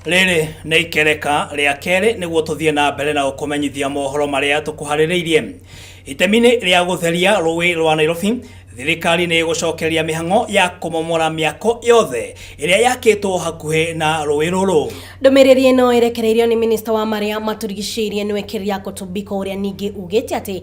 Rĩrĩ nĩ ikereka rĩa kerĩ nĩguo tũthiĩ na mbere na gũkũmenyithia mohoro marĩa tũkũharĩrĩirie. Itemi-inĩ rĩa gũtheria rũĩ rwa Nairobi, thirikari nĩ ĩgũcokeria mĩhang'o ya kũmomora mĩako yothe ĩrĩa yakĩtwo hakuhĩ na rũĩ rũrũ. Ndũmĩrĩri ĩno ĩrekereirio nĩ minista wa marĩa matũrigicĩirie nĩwe Keriako Tobiko, ũrĩa ningĩ ugĩte atĩ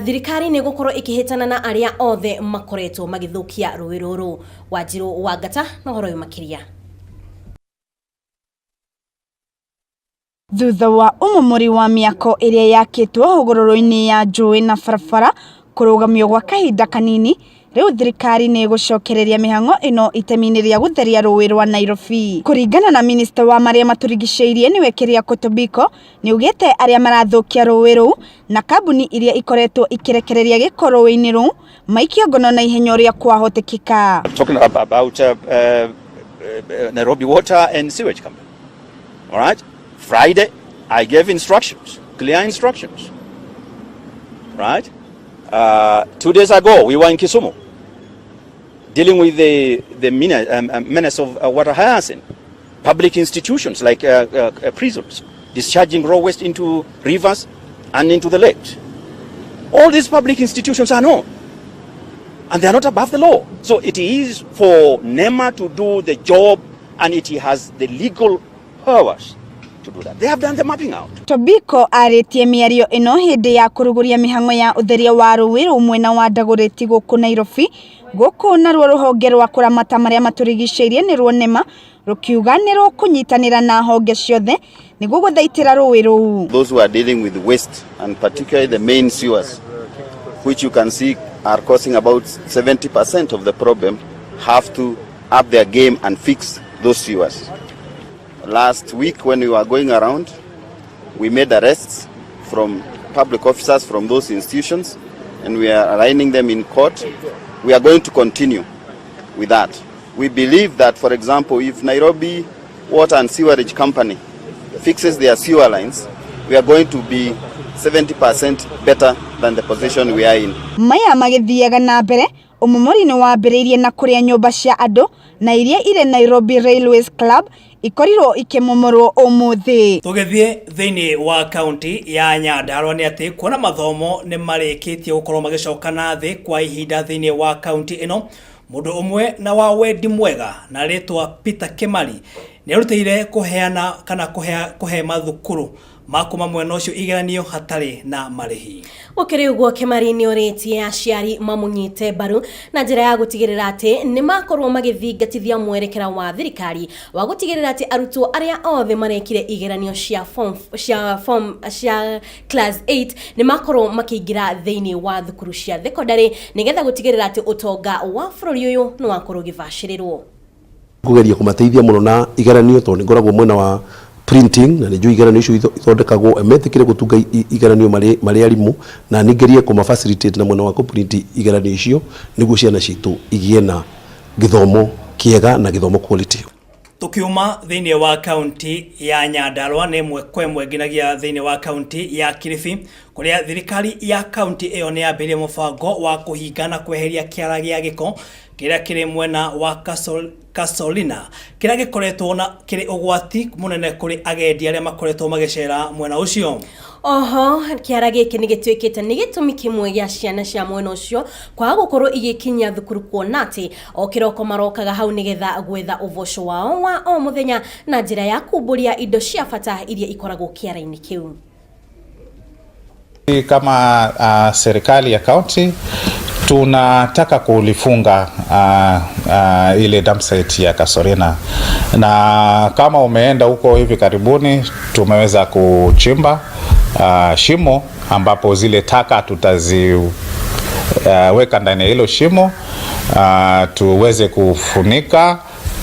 thirikari nĩ ĩgũkorwo ĩkĩhĩtana na arĩa othe makoretwo magĩthũkia rũĩ rũrũ. Wanjirũ Wangata na ũhoro ũyũ makĩria. Thutha wa ũmomori wa mĩako ĩrĩa yakĩtwo hũgũrũrũ-inĩ ya njũĩ na barabara kũrũgamio gwa kahinda kanini, rĩu thirikari nĩ ĩgũcokereria mĩhang'o ĩno itemi-inĩ rĩa gũtheria rũĩ rwa Nairobi. Kũringana na minista wa marĩa matũrigicĩirie nĩwe Keriako Tobiko, nĩaugĩte arĩa marathũkia rũĩ rũu na kambuni iria ikoretwo ikĩrekereria gĩko rũĩ-inĩ rũu maikio ngono na ihenya ũrĩa kwahotekeka. Talking about Nairobi Water and Sewage Company. All right? Friday, I gave instructions, clear instructions. Right? 2 days ago, we were in Kisumu dealing with the menace of water hyacinth. Public institutions like prisons discharging raw waste into rivers and into the lakes. All these public institutions are known and they are not above the law. So it is for NEMA to do the job, and it has the legal powers to do that. They have done the mapping out. Tobiko arĩtie mĩario ĩno hĩndĩ ya kũrugũria mĩhang'o ya ũtheria wa rũĩ rũu mwena wa Dagoretti gũkũ Nairobi. Gũkũ naruo rũhonge rwa kũramata marĩa matũrigicĩirie nĩruo NEMA rũkiuga nĩ rũkũnyitanĩra na honge ciothe nĩguo gũthaitĩra rũĩ rũu. Those who are dealing with waste, and particularly the main sewers, which you can see are causing about 70% of the problem, have to up their game and fix those sewers. Last week, when we were going around, we made arrests from public officers from those institutions, and we are arraigning them in court. We are going to continue with that. We believe that, for example, if Nairobi Water and Sewerage Company fixes their sewer lines, we are going to be 70% better than the position we are in. Maya magĩthiaga na mbere, ũmomori nĩ wambĩrĩirie na kũrĩa nyũmba cia andũ na iria irĩ Nairobi Railways Club ikorirwo ikĩmomorwo ũmũthĩ. Tũgĩthiĩ thĩinĩ wa kaunti ya Nyandarua nĩ atĩ kuona mathomo nĩ marĩkĩtie gũkorwo magĩcoka na thĩ kwa ihinda thĩinĩ wa kaunti ĩno, mũndũ ũmwe na wa wendi mwega na rĩtwa Peter Kimari nĩ arutĩire kũheana kana kũhe mathukuru ma kuma mwena ũcio igeranio hatarĩ na marĩhi. Gũkĩrĩ ũguo, Kĩmari nĩ orĩtie aciari mamũnyite mbaru na njĩra ya gũtigĩrĩra atĩ nĩ makorwo magĩthingatithia mwerekera wa thirikari wa gũtigĩrĩra atĩ arutwo arĩa othe marekire igeranio cia form cia class 8 nĩ makorwo makĩingĩra thĩinĩ wa thukuru cia thekondarĩ, nĩgetha gũtigĩrĩra atĩ ũtonga wa bũrũri ũyũ nĩ wakorwo ũgĩbacĩrĩrwo. Kugeria kũmateithia mũno na igeranio, tondũ nĩ ngoragwo mwena wa printing na nĩ njũĩ igeranio icio ithondekagwo. Metĩkĩre gũtunga igeranio marĩ arimũ, na nĩ ngerie kũma facilitate na mwena wa kũ igeranio icio, nĩguo ciana citũ igĩe na gĩthomo kĩega na gĩthomo quality. Tukiuma thĩinĩ wa kaunti ya Nyandarua nĩ ĩmwe kwa ĩmwe nginyagia thĩinĩ wa kaunti ya Kilifi, kũrĩa thirikari ya kaunti ĩyo nĩ yambĩrĩirie mũbango wa kũhinga na kweheria kĩara gĩa gĩko kĩrĩa kĩrĩ mwena wa Kasolina, kĩrĩa gĩkoretwo na kĩrĩ ũgwati mũnene kũrĩ agendi arĩa makoretwo magĩcera mwena ũcio. Oho kĩara gĩkĩ nĩ gĩtuĩkĩte nĩ gĩtũmi kĩmwe gĩa ciana cia mwena ũcio kwaga gũkorwo igĩkinyia thukuru, kuona atĩ o kĩroko marokaga hau nĩgetha gwetha ũboco wao wa o mũthenya na njĩra ya kumbũria indo cia bata iria ikoragwo kĩara-inĩ kĩu. Kama serikali ya kaunti tunataka kulifunga ile dump site ya Kasorina, na kama umeenda huko hivi karibuni, tumeweza kuchimba shimo ambapo zile taka tutaziweka ndani ya hilo shimo, tuweze kufunika,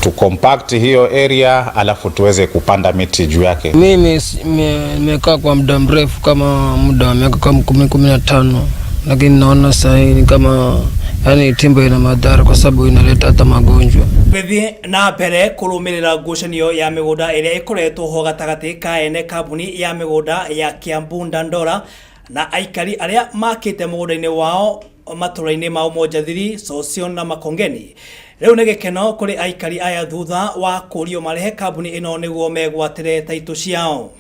tucompact hiyo area, alafu tuweze kupanda miti juu yake. Mimi nimekaa kwa muda mrefu, kama muda wa miaka kama 10, 15, lakini naona sasa hii ni kama, yani, timber ina madhara kwa sababu inaleta hata magonjwa. Gũthiĩ na mbere kũrũmĩrĩra ngucanio ya mĩgũnda ĩrĩa ĩkoretwo ho gatagatĩ ka ene kambuni ya mĩgũnda ya Kiambu Dandora na aikari arĩa makĩte mũgũnda-inĩ wao. matũra-inĩ ma Umoja Thiri, Sossion na Makongeni. Rĩu nĩ gĩkeno kũrĩ aikari aya thutha wa kũrio marĩhe kambuni ĩno nĩguo megwatĩre taitũ ciao.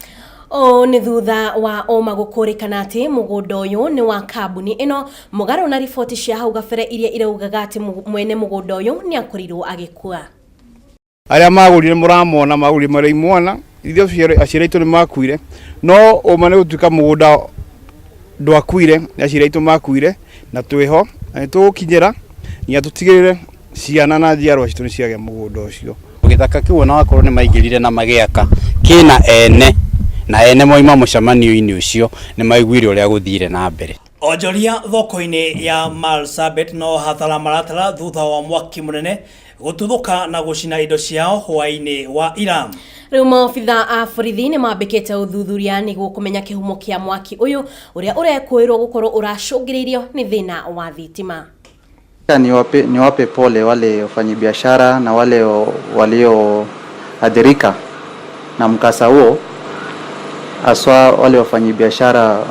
Ũũ nĩ thutha wa ũma gũkũrĩkana atĩ mũgũnda ũyũ nĩ wa kambuni ĩno mũgarũ na riboti cia hau gabere iria iraugaga atĩ mwene mũgũnda ũyũ nĩ akorirwo agĩkua. Arĩa magũrire mũramona magũrire marĩ imwana, ithuĩ aciari aitũ nĩ makuire, no ũma nĩ gũtuĩka mũgũnda ndwakuire, nĩ aciari aitũ makuire na twĩho na nĩ tũgũkinyĩra nginya tũtigĩrĩre ciana na njiarwa citũ nĩ ciagĩa mũgũnda ũcio. Gĩthaka kĩu ona wakorwo nĩ maingĩrire na magĩaka kĩna ene na ene moima mũcemanio-inĩ ũcio nĩ maiguire ũrĩa gũthire na mbere. Onjoria thoko-inĩ ya Marsabit no hathara maratara thutha wa mwaki mũnene gũtuthũka na gũcina indo ciao hwaĩ-inĩ wa ira. Rĩu maobitha a borithi nĩ mambĩkĩte ũthuthuria nĩguo kũmenya kĩhumo kĩa mwaki ũyũ ũrĩa ũrekũĩrwo gũkorwo ũracũngĩrĩirio nĩ thĩna wa thitima. Niwape pole wale wafanyabiashara na wale walioathirika na mkasa huo, haswa wale wafanyabiashara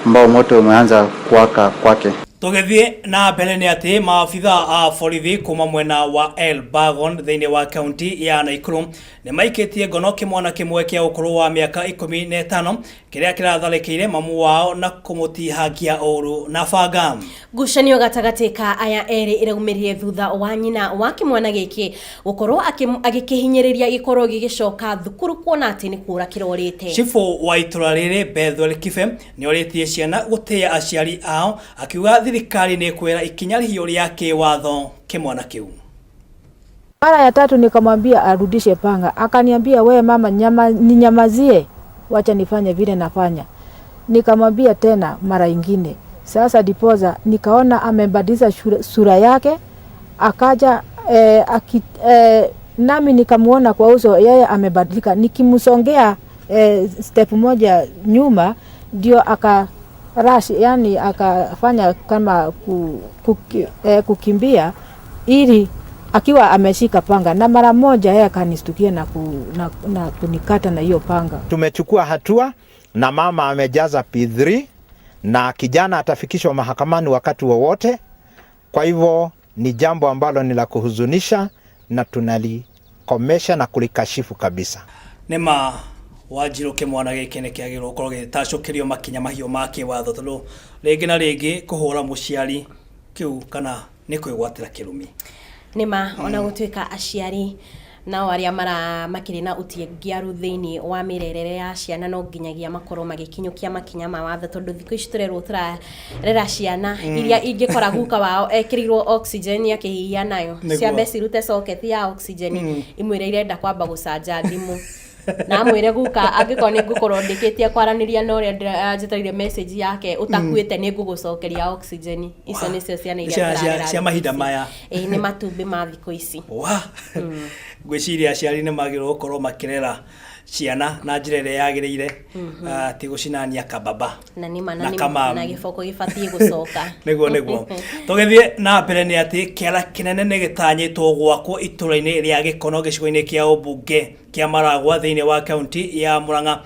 ambao moto umeanza kuwaka kwake. Tũgĩthiĩ na mbere nĩ atĩ maabitha a borithi kuma mwena wa Elbagon thĩinĩ wa kaunti ya Nakuru nĩ maikĩtie ngono kĩmwana kĩmwe kĩa ũkũrũ wa mĩaka 15 kĩrĩa kĩratharĩkĩire mamu wao na kũmũtihangia ũru na banga. Ngucanio gatagatĩ ka aya erĩ ĩraumĩrire thutha wa nyina wa kĩmwana gĩkĩ gũkorwo agĩkĩhinyĩrĩria gĩkorwo gĩgĩcoka thukuru kuona atĩ nĩ kũra kĩrorĩte. Cibũ wa itũra rĩrĩ Bethwel Kibe nĩorĩtie ciana gũtĩĩa aciari ao akiuga thirikari nĩ ĩkwera ikinya rĩhiũ rĩa kĩwatho kĩmwana kĩu. Mara ya tatu nikamwambia arudishe panga, akaniambia we mama, ninyamazie, wacha nifanye vile nafanya. Nikamwambia tena mara ingine. Sasa dipoza nikaona amebadilisha sura yake, akaja nami nikamuona kwa uso yeye amebadilika. Nikimsongea step moja nyuma ndio aka rush, yani akafanya kama kukimbia ili akiwa ameshika panga, na mara moja yeye akanistukia na kunikata na hiyo panga. Tumechukua hatua na mama amejaza P3 na kijana atafikishwa mahakamani wakati wowote. Kwa hivyo ni jambo ambalo ni la kuhuzunisha na tunalikomesha na kulikashifu kabisa. Nĩma Wanjirũ kĩmwana gĩkĩ nĩ kĩagĩrĩirwo gũkorwo gĩgĩtacũkĩrio makinya mahiũ ma kĩwatho tondũ rĩngĩ na rĩngĩ kũhũra mũciari kĩu kana nĩ kwĩgwatĩra kĩrumi. Nĩma ona gũtuĩka aciari nao arĩa makĩrĩ na ũtingiaru thĩinĩ wa mĩrerere ya ciana no nginyagia makorwo magĩkinyũkia makinya ma watho tondũ thikũ ici tũrerwo tũrarera ciana iria ingĩkora guka wao ekĩrĩirwo oxygen akĩhihia nayo ciambe cirute socket ya oxygen imwĩre irenda kwamba gũcanja thimũ na amwĩre guka angĩkorwo nĩ ngũkorwo ndĩkĩtie kwaranĩria na ũrĩa njetereire message yake ũtakuĩte nĩ ngũgũcokeria oxygen. Icio nĩcio ciana iria tũrarera cia mahinda maya. Ĩĩ nĩ matumbĩ ma thikũ ici. Ngwĩciria aciari nĩ magĩrĩirwo gũkorwo makĩrera ciana na njĩra ĩrĩa yagĩrĩire, ti gũcinania kababa na nĩ ma na gĩboko gĩbatiĩ gũcoka. Nĩguo tũgĩthiĩ na mbere nĩ atĩ kĩara kĩnene nĩ gĩtanyĩtwo gwakwo itũra-inĩ rĩa Gĩkono gĩcigo-inĩ kĩa ũmbunge kĩa Maragwa thĩinĩ wa kaunti ya Murang'a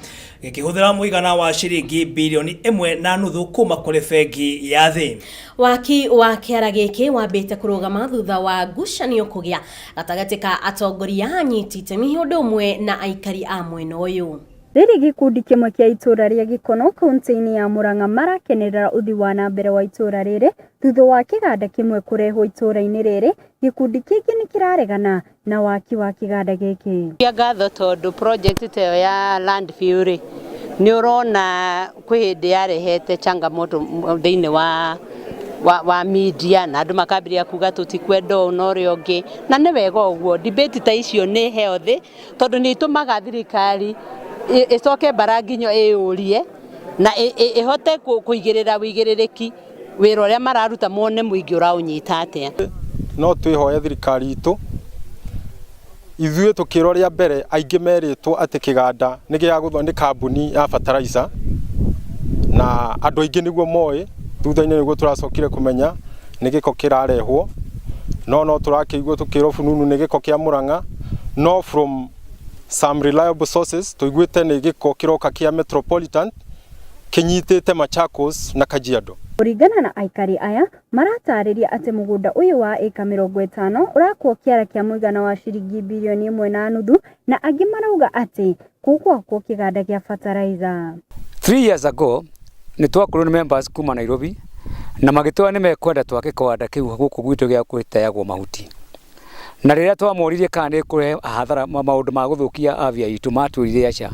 gĩkĩhũthĩra mũigana wa ciringi bilioni 1.5 kuma kũrĩ bengi ya thĩ. Waki wa kĩara gĩkĩ wambĩte kũrũgama thutha wa ngucanio kũgĩa gatagatĩ ka atongoria anyiti itemi ũndũ ũmwe na aikari a mwena ũyũ. Rĩrĩ gĩkundi kĩmwe kĩa itũra rĩa Gĩkono kaunti-inĩ ya Murang'a marakenerera ũthii wa na mbere wa itũra rĩrĩ thutha wa kĩganda kĩmwe kũrehwo itũra-inĩ rĩrĩ. Gĩkundi kĩngĩ nĩ kĩraregana na waki wa kĩganda gĩkĩ. Ngatho tondũ project ta ĩyo ya landfill rĩ nĩ ũrona kwĩ hĩndĩ yarehete changamoto thĩinĩ wa media na andũ makambĩrĩria kuga tũtikwenda ũũ na ũrĩa ũngĩ, na nĩ wega ũguo. Debate ta icio nĩ healthy tondũ nĩ itũmaga thirikari ĩcoke mbara nginya ĩyũrie na ĩhote kũigĩrĩra wĩigĩrĩrĩki wĩra ũrĩa mararuta mone mũingĩ ũraũnyita atĩa. No twĩhoe thirikari itũ ithuĩ tũkĩrwo rĩa mbere aingĩ merĩtwo atĩ kĩganda nĩ gĩa gũthondeka nĩ kambuni ya fertilizer na andũ aingĩ nĩguo moĩ, thutha-inĩ nĩguo tũracokire kũmenya nĩ gĩko kĩrarehwo, no tũrakĩigua tũkĩrwo fununu nĩ gĩko kĩa Murang'a, no from some reliable sources tũiguĩte nĩ gĩko kĩroka kĩa Metropolitan Kĩnyitĩte Machakos na Kajiado. Kũringana na aikari aya, maratarĩria atĩ mũgũnda ũyũ wa ĩka 50 ũrakwo kĩara kĩa mũigana wa ciringi birioni ĩmwe na nuthu na angĩ marauga atĩ gũgwakwo kĩganda gĩa bataraica. 3 years ago nĩ twakorirwo nĩ members kuma Nairobi na magĩtwĩra nĩ mekwenda twake kĩwanda kĩu gũkũ gwitũ gĩa gũteagwo mahuti. Na rĩrĩa twamoririe kana nĩ kũrehe hathara, maũndũ ma gũthũkia afya itũ, matwĩrire aca.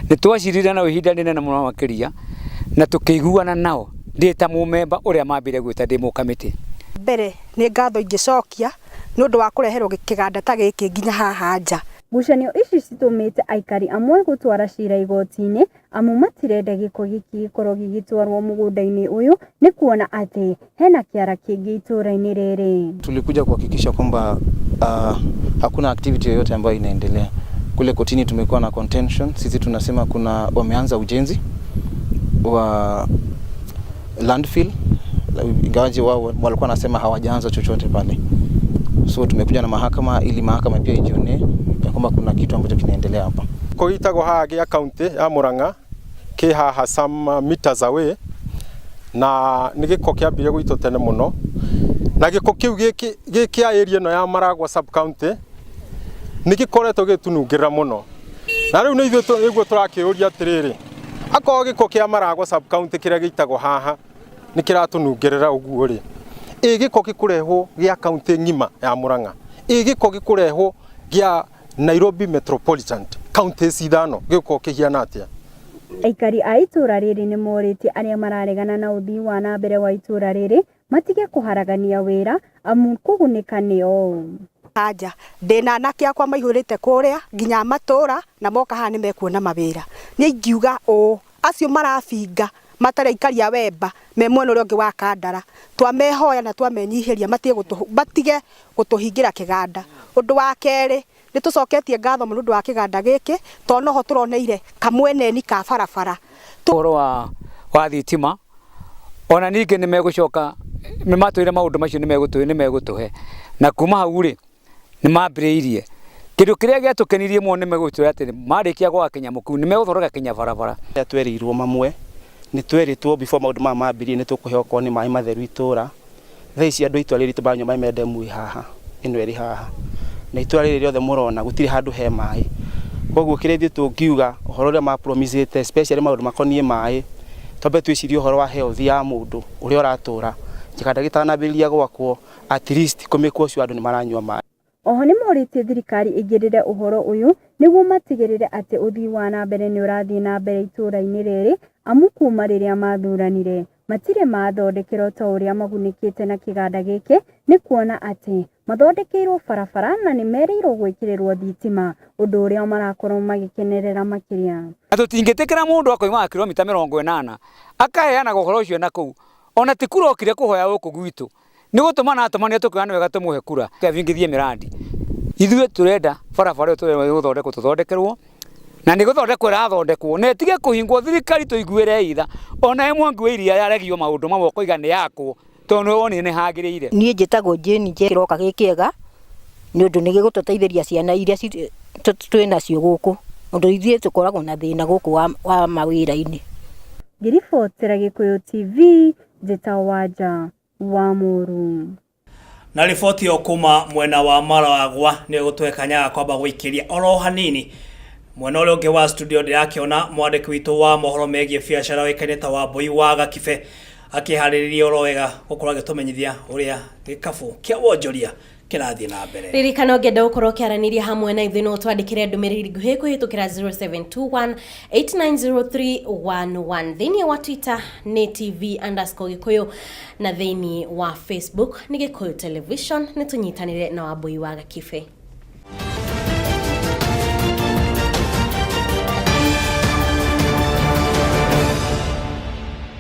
Nĩ twacirire nao ihinda rĩnene mũno makĩria na tũkĩiguana nao ndĩ ta mũmemba ũrĩa mambire gwĩta ndĩ mũkamĩtĩ. Mbere nĩ ngatho ingĩcokia nĩ ũndũ wa kũreherwo kĩganda ta gĩkĩ nginya haha nja. Ngucanio ici citũmĩte aikari amwe gũtwara cira igoti-inĩ amu matirenda gĩko gĩkĩ gĩkorwo gĩgĩtwarwo mũgũnda-inĩ ũyũ nĩ kuona atĩ hena kĩara kĩngĩ itũũra-inĩ rĩrĩ. Tulikuja kuhakikisha kwamba hakuna activity yoyote ambayo inaendelea kule kotini. Tumekuwa na contention, sisi tunasema kuna wameanza ujenzi wa landfill, ingawaje wao walikuwa wanasema hawajaanza chochote pale. So tumekuja na mahakama ili mahakama pia ijionee ya kwamba kuna kitu ambacho kinaendelea hapa. Gĩko gĩitagwo haha gĩa kaunti ya Murang'a kĩ haha some meters away, na nĩ gĩko kĩambire gũitwo tene mũno, na gĩko kĩu gĩ kĩa area ĩno ya Maragua sub county nĩ gĩkoretwo gĩgĩtũnungĩrĩra mũno. Na rĩu nĩ ithuĩ nĩguo tũrakĩũria atĩrĩrĩ, akorwo gĩko kĩa Maragua sub county kĩrĩa gĩitagwo haha nĩ kĩratũnungĩrĩra ũguo rĩ, ĩ gĩko gĩkũrehwo gĩa kaunti ng'ima ya Murang'a, ĩ gĩko gĩkũrehwo gĩa Nairobi Metropolitan counties ithano gĩgũkorwo kĩhiana atĩa? Aikari a itũũra rĩrĩ nĩ morĩtie arĩa mararegana na ũthii wa na mbere wa itũũra rĩrĩ matige kũharagania wĩra amu kũgunĩka nĩo. Anja ndĩna anake akwa maihũrĩte kũrĩa nginya matũra na moka haha nĩ mekuona mawĩra. Niĩ ingiuga ũũ, acio marabinga matarĩ aikari a Wemba me mwena ũrĩa ũngĩ wa Kandara, twamehoya na twamenyihĩria matige gũtũhingĩra kĩganda. Ũndũ wa kerĩ, nĩ tũcoketie ngatho mũno ũndũ wa kĩganda gĩkĩ tondũ noho tũroneire kamweneni ka barabara. Ũhoro wa thitima ona ningĩ nĩ megũcoka nĩ matwĩre maũndũ macio nĩ megũtũhe, na kuma hau rĩ nĩ mambĩrĩirie kĩndũ kĩrĩa gĩatũkenirie mũno, nĩ megũtwĩra atĩ marĩkia gwaka kĩnyamũ kĩu nĩ megũthondeka kinya barabara. Rĩrĩa twerirwo mamwe nĩ twerĩtwo before maũndũ maya mambĩrĩrie nĩ tũkũheo okorwo nĩ maĩ matheru itũra. Thaa ici andũ a itũra rĩrĩ maranyua maĩ me ndemu ĩ haha ĩno ĩrĩ haha, na itũra rĩrĩ rĩothe mũrona gũtirĩ handũ he maĩ. Koguo kĩrĩa ithuĩ tũngiuga ũhoro ũrĩa mapromisĩte, especially maũndũ makoniĩ maĩ, twambe twĩcirie ũhoro wa health ya mũndũ ũrĩa ũratũra kĩganda gĩtanambĩrĩria gwakwo, at least kũmĩkwo ũcio andũ nĩ maranyua maĩ. Oho nĩ morĩtie thirikari ĩingĩrĩre ũhoro ũyũ nĩguo matigĩrĩre atĩ ũthii wa na mbere nĩ ũrathiĩ na mbere itũũra-inĩ rĩrĩ amu kuma rĩrĩa mathuranire matirĩ mathondekerwo ta ũrĩa magunĩkĩte na kĩganda gĩkĩ, nĩ kuona atĩ mathondekeirwo barabara na nĩ merĩirwo gwĩkĩrĩrwo thitima, ũndũ ũrĩa marakorwo magĩkenerera makĩria. Na tũtingĩtĩkĩra mũndũ akoimaga kilomita 80 akaheanaga ũhoro ũcio na kũu, ona ti kura okire kũhoya gũkũ gwitũ, nĩ gũtũmana atũmanire tũkiona nĩ wega tũmũhe kura abingithie mĩrandi. Ithuĩ tũrenda barabara ĩyo tũrenda gũthondekwo, tũthondekerwo na nĩ gũthondekwo ĩrathondekwo na ĩtige kũhingwo. Thirikari tũiguĩre itha, ona ĩmwe wa iria yaregio maũndũ mamwe ũkoiga nĩ yakwo tondũ nĩ wonire nĩ hagĩrĩire. Niĩ njĩtagwo Jane Kĩroka gĩ kĩega nĩ ũndũ nĩ gĩgũtũteithĩria ciana iria twĩ nacio gũkũ, ũndũ ithuĩ tũkoragwo na thĩna gũkũ wa mawĩra-inĩ. Ngĩribotera Gĩkũyũ TV, njĩtagwo Wanja wa Mũru. Na riboti ĩyo kuma mwena wa Maragwa nĩ gũtũhe kanya ga kwamba gũikĩria oro hanini mwena ũrĩa ũngĩ wa studio. Ndĩrakĩona mwandĩki witũ wa mohoro megiĩ biacara ũĩkaine ta Wambui wa Gakibe akĩharĩrĩria oro wega gũkorwo agĩtũmenyithia ũrĩa gĩkabũ kĩa wonjoria kĩrathiĩ na mbere. Ririkana ũngĩenda gũkorwo ũkĩaranĩria hamwe na ithuĩ no twandĩkĩre ndũmĩrĩri nguhĩ kũhĩtũkĩra 0721 890311. Thĩinĩ wa Twitter nĩ TV_Gĩkũyũ na thĩinĩ wa Facebook nĩ Gĩkũyũ Television. Nĩ tũnyitanĩre na Wambui wa Gakibe.